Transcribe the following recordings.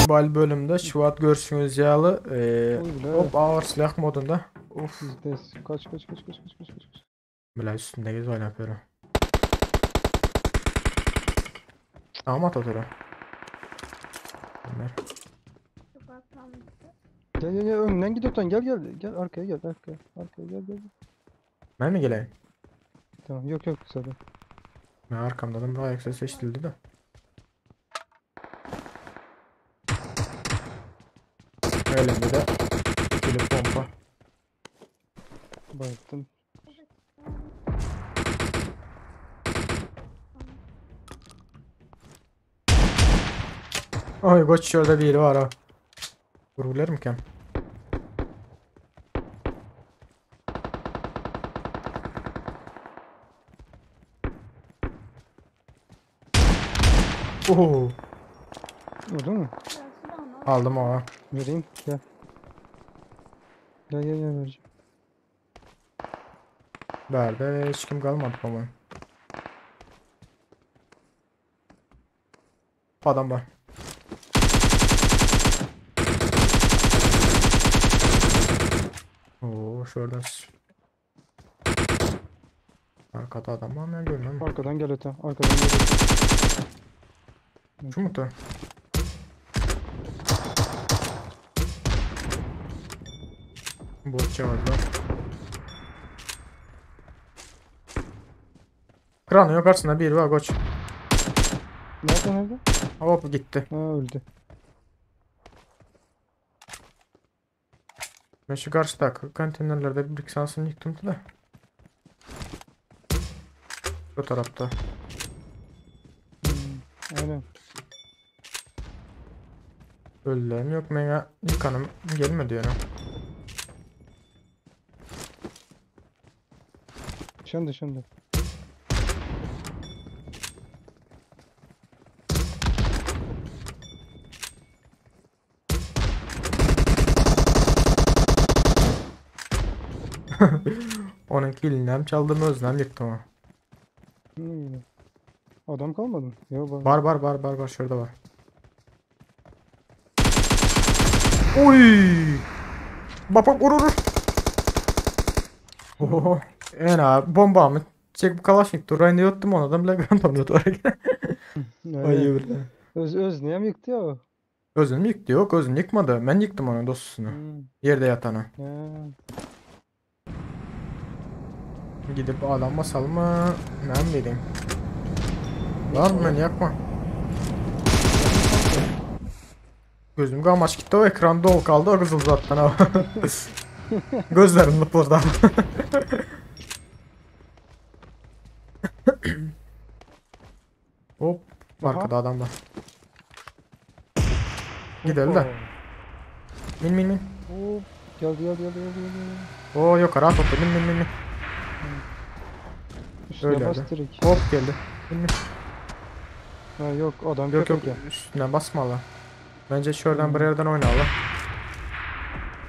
Bal bölümde şu wagt görşüňiz ýaly, hop agyr silah modunda. Uf. Kaç kaç kaç kaç kaç kaç kaç. Bile üstünde gez oýnap ýörün. Tamam at otura. Ömer. Gel gel gel önden git otan gel gel gel arkaya gel arkaya arkaya gel gel. Ben mi geleyim? Tamam yok yok zaten. Ben arkamdan bir ayak sesi eşitildi de. Elimde de ikili pompa. Bayılttım. Oy goç şurada biri var ha. Vururlar mı ki? Oo, Vurdun mu? aldım o. Vereyim gel. Gel gel gel vereceğim. Nerede hiç kim kalmadı baba. Adam var. Oo şuradan. Arkada adam var mı ya görmüyorum. Arkadan gel öte. Arkadan gel öte. Şu mu da? Bot var. Kranın yukarısında biri var koç. Nerede nerede? Hop gitti. Ha öldü. Ben şu karşıdaki konteynerlerde bir sansını yıktım da. Bu tarafta. Hmm, aynen. Ölülerim yok mena yıkanım gelmedi yani. Şimdi şimdi. Onun kilinden çaldım özlem yıktım o. Hmm. Adam kalmadı mı? Yok var. Var var var var var şurada var. Oy! Bak bak vur vur. Oho. En abi bomba mı? Çek kalaşnik durayını yuttum onu adam bile grantam oraya. Ay bile. Öz öz niye mi yıktı ya o? Özünü yıktı yok özünü yıkmadı. Ben yıktım onun dostunu. Hmm. Yerde yatanı. Ha. Gidip adam basalım mı? Ne bileyim. Lan beni yakma. Gözüm kamaş gitti o ekranda o kaldı o kızıl zaten ha. Gözlerim lıpırdı. Hop arkada adam var. Gidelim de. Min min min. Hop. Geldi geldi geldi geldi geldi. Oo yok rahat otur. Min min min min. Üstüne Öyle bas öyle. direkt. Hop geldi. Min min. Ha yok adam Yok yok köpek ya. üstüne basmalı. Bence şuradan bir yerden oynayalım.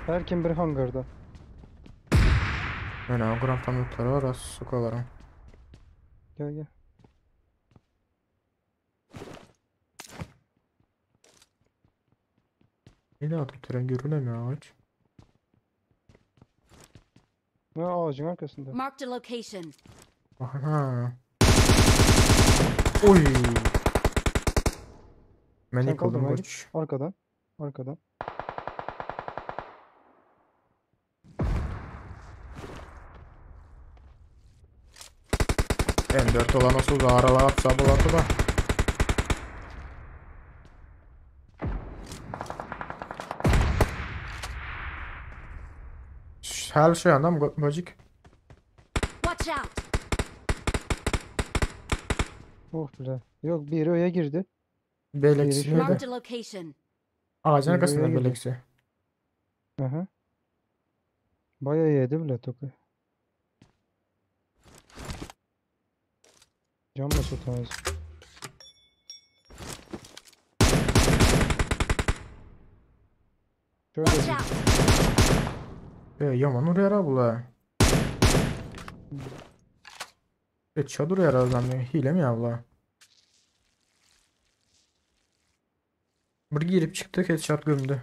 Her kim bir hangarda. Yani gram tam var sokalarım. Gel gel. Ne atıp tren görünemiyor ağaç. Ha ağacın arkasında. Marked a location. Aha. Oy. Ben Sen yıkıldım kaldırmaya koç. Arkadan. Arkadan. M4 olan olsa da aralar atsa bulardı da. Her şey adam böcük. Watch out! Oh bile. Yok biri öye girdi. Beleksi Biri neydi? Marked a location. Ağacın Biri arkasında öye girdi. beleksi. Aha. Bayağı yedi bile topu. Cam bas o tanesi. Şöyle Watch out! E, ýaman urýar ha bular. Headshot urýar adam. Hile mi ya bular? Bir girip çykdy, headshot gömdi.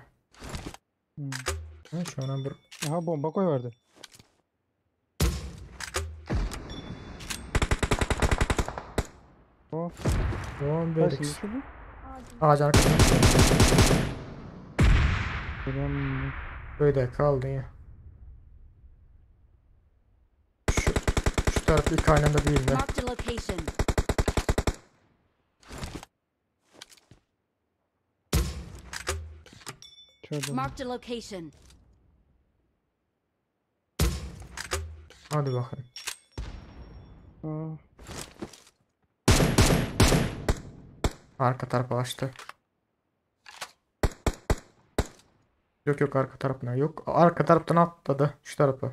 Hmm. Ha, şu an bir Aha bomba koyuverdi. O, Tamam kaysını beylik. düşürdün? Ağacın arkasına. Ulan, Böyle kaldı ya. Şu, şu taraf ilk aynında değil de. Marked a location. Şöyle. Marked a location. Hadi bakalım. Aa, Arka tarafa açtı. Yok yok arka tarafına yok. Arka taraftan atladı. Şu tarafa.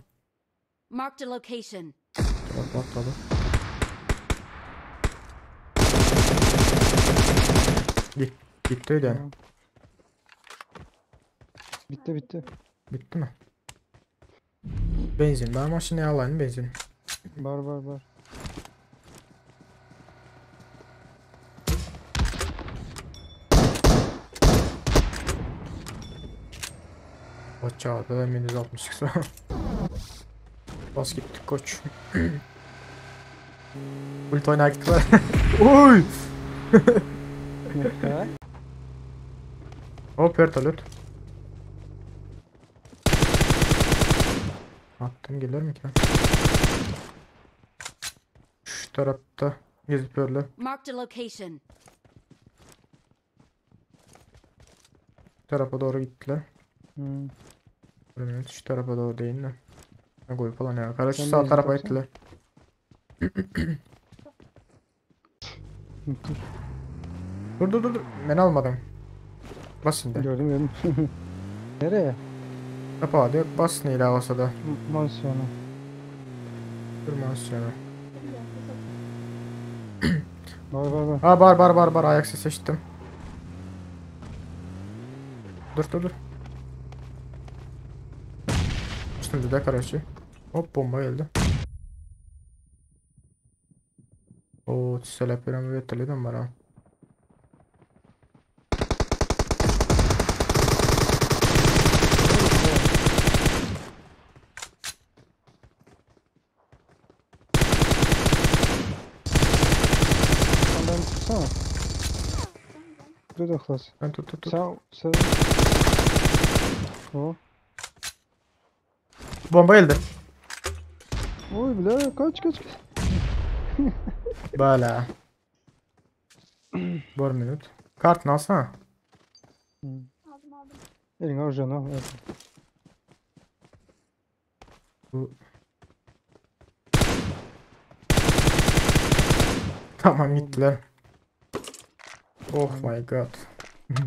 Marked a location. Şu tarafa atladı. Git, gitti öyle. tamam. Bitti bitti. Bitti mi? Benzin. Ben maşını alayım benzin. Var var var. Aşağıda da 1162 Bas gittik koç. Ulti oynar gittiler. Oy! Ha? Hop vertolyot. Attım gelir mi ki? Şu tarafta gezip öyle. Marked a location. Şu tarafa doğru gittiler. Hmm. Evet, şu tarafa doğru değil de. Ne koy falan ya. Kardeş Sen sağ de tarafa gittin. gittiler. Dur. Dur dur dur. dur. Ben almadım. Bas şimdi. Gördüm gördüm. Nereye? Kapa hadi. Bas neyle olsa da. Mansiyona. Dur mansiyona. Var var var. Ha bar bar bar bar ayak sesi işittim. Dur dur dur. Üstümde de karaşı. Hop bomba geldi. Oo tüsseleplerimi verteledim var ha. Sen beni tutsana. Dur da klas. Ben tut tut tut. Sen sen. O. Bomba geldi. Oy bile kaç kaç kaç. Böyle. Bir minut. Kartını alsana. Aldım aldım. Elini avucuna al. Evet. Bu... Tamam gittiler. Oh my god.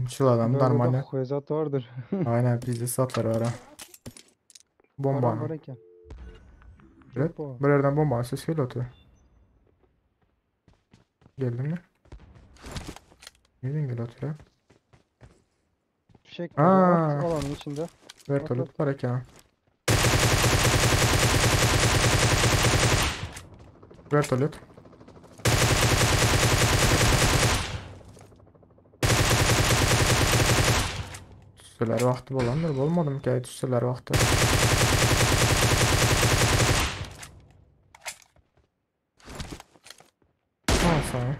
Şu adam Böyle de darmane. Huezat vardır. Aynen bizde satlar var ha. Bomba. Var var eken. Evet. Hoppa. Bir yerden bomba sesi geliyordu. Geldi mi? Nereden geliyordu ya? Fişek var ya, at Aa. alanın içinde. Vertolyot var eken. Vertolyot. Tüsseler vakti bolandır. Bolmadım ki tüsseler vakti. Al sana.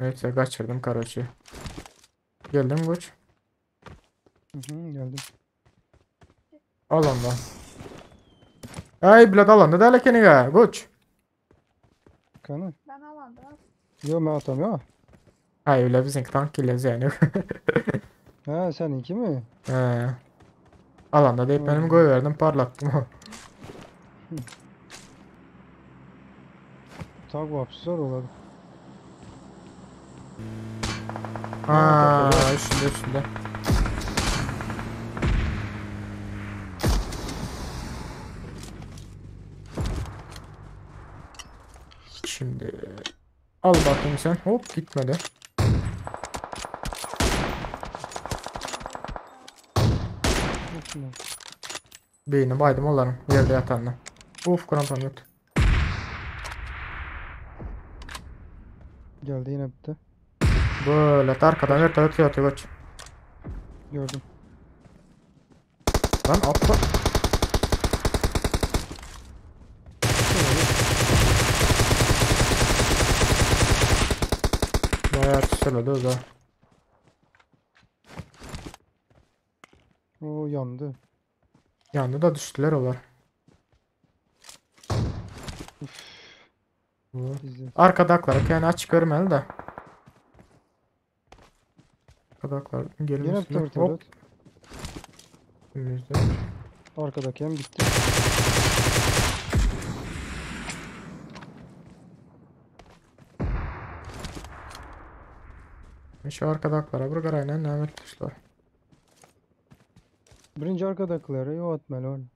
Neyse kaçırdım karoçi. Geldim koç. Hı hı geldim. Alanda. Ay blad alanda da lekeni koç. Kanı. Ben alanda. Yo ben atamıyorum. Ay öyle bizim tank ile yani. Ha seninki mi? He. Alanda deyip benim Hmm. koyuverdim parlattım. Tank vapsi zor oladı. Aa, üstünde üstünde. Şimdi al bakayım sen. Hop gitmedi. Ne? Beýni baýdym olaryň ýerde ýatanyna. Uf, grantomet. Geldi yine bitti. Böyle arkadan vertolyot ýatýar göç. Gördüm. Lan atla. Bayağı tüsseledi o da. O yandı. Yandı da düştüler olar. Bu. Bizde. Arkadaklar yani açık görmeli de. Arkadaklar gelin Yine üstüne. bitti Hop. vertolyot. Önümüzde. Arkadaki hem gitti. Şu arkadaklara bir garayla näme etmişler. Birinci arkadakileri yok atmalı oğlum.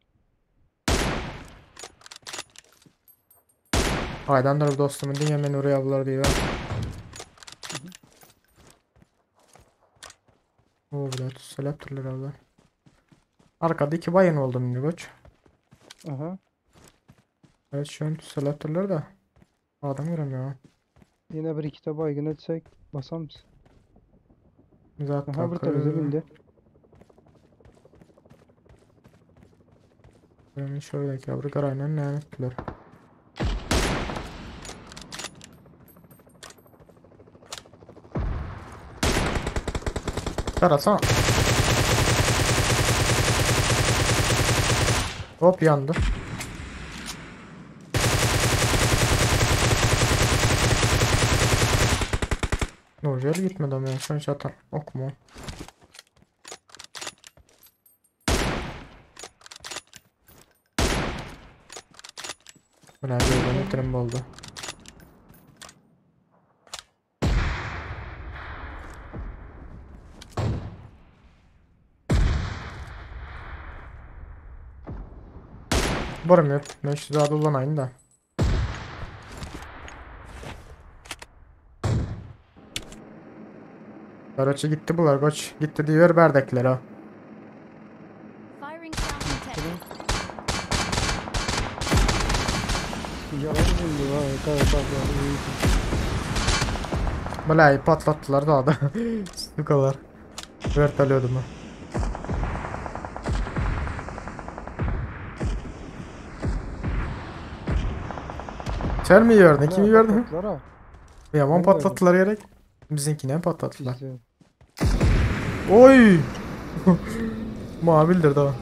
Aydandır bir dostumun diňe meni urýarlar diýip. O bile tüsseläpdirler abla. Arkada iki bayan oldu indi göç. Aha. Evet şu an tüsseläpdirler de. Adam göremiyor. Yine bir iki de baygın etsek basar mısın? Zaten Aha bir tane bindi. Benim şöyle ki bir garayla näme etdiler. Tarasana. Hop yandı. Nurcel gitmedi ama ya. Şu an zaten ok mu? Buna gözden bitirim oldu. Barım yok. Ben şu daha dolanayım da. Karaçı gitti bular koç. Gitti diyor berdekler ha. Firing sound detected. Yalan buldu ha. Bak bak bak. Balayı patlattılar daha da. Bu kadar. Vertolyodumu. Sen mi yiyordun? Kimi yiyordun? Patlattılar ha. Yaman Ben patlattılar gerek. Bizimkini mi patlattılar? Bizde. Oy! Mavildir daha.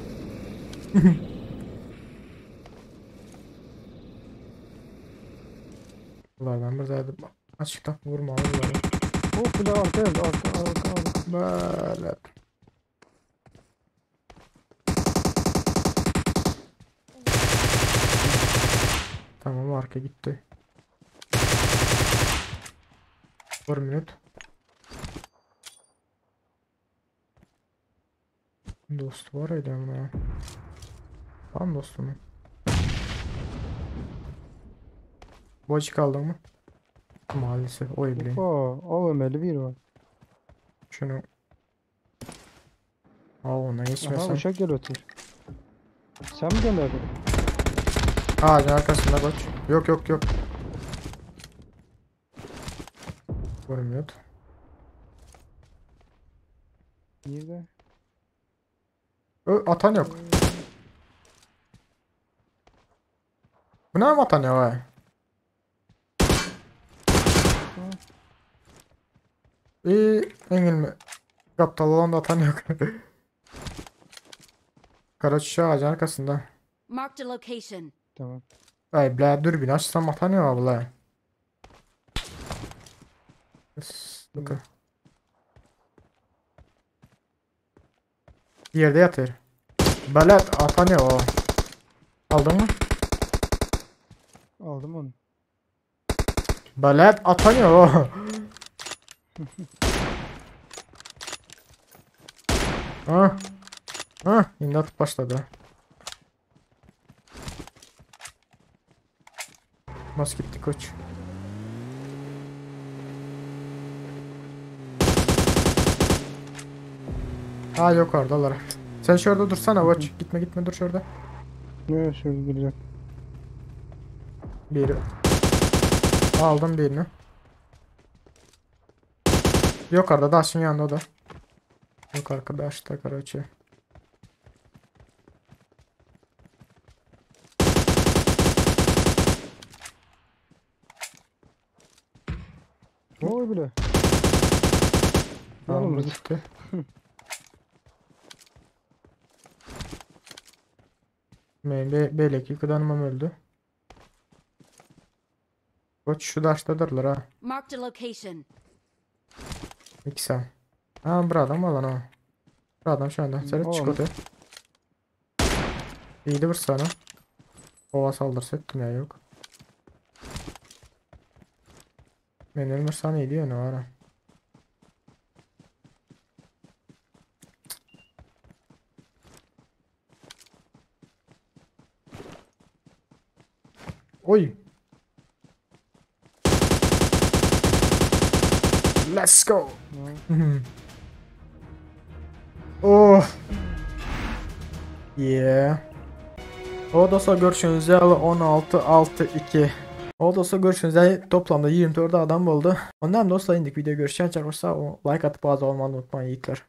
Bunlardan bir daha açıkta vurma bunları. Hop bir de arka geldi. Arka arka arka. Böyle. Tamam arka gitti. Bir minut. Dost var idi ama. Tamam dostum. Boş kaldı mı? Maalesef oy bile. Opa. AVM'li bir var. Şunu. Aa ona Aha geçmesen. uçak geliyor. Sen mi gönderdin? Ağacın arkasında koç. Yok yok yok. Vurmuyor. Nerede? Ö, atan yok. Bu ne atan ya vay? İyi, engel mi? Kaptal olan da atan yok. Karaç şu ağacın arkasında. Marked a location. Tamam. Ay bla dürbün açsam atan yok abla. Sıkı. Yerde yatır. Belet atan yok o. Aldın mı? Aldım onu. Belet atan yok o. Ha. Ha, indi atıp başladı. Bas gitti koç. Ha yok oradalar. Sen şurada dursana Watch. Gitme gitme dur şurada. Ne şurada duracak. Biri. Aldım birini. Yok arada daşın yanında o da. Yok arkadaş da короче. Oy bile. Tamam bu Oğlum, gitti. Men be beleki yıkıdanımam öldü. Koç şu daştadırlar ha. Marked a location. İki Ha bir adam var lan ha. Bir adam şu anda. Seret o çık otu. İyiydi bir sana. Ova saldırsa ettim ya yok. Men ölmürsen iyiydi ya ne var ha. Oy. Let's go. Oh. Yeah. O dostlar görüşünüz üzere 16 6 2. O dostlar görüşünüz üzere toplamda 24 adam oldu. Ondan dostlar indik video görüşen çarpışsa o like atıp abone olmayı unutmayın yiğitler.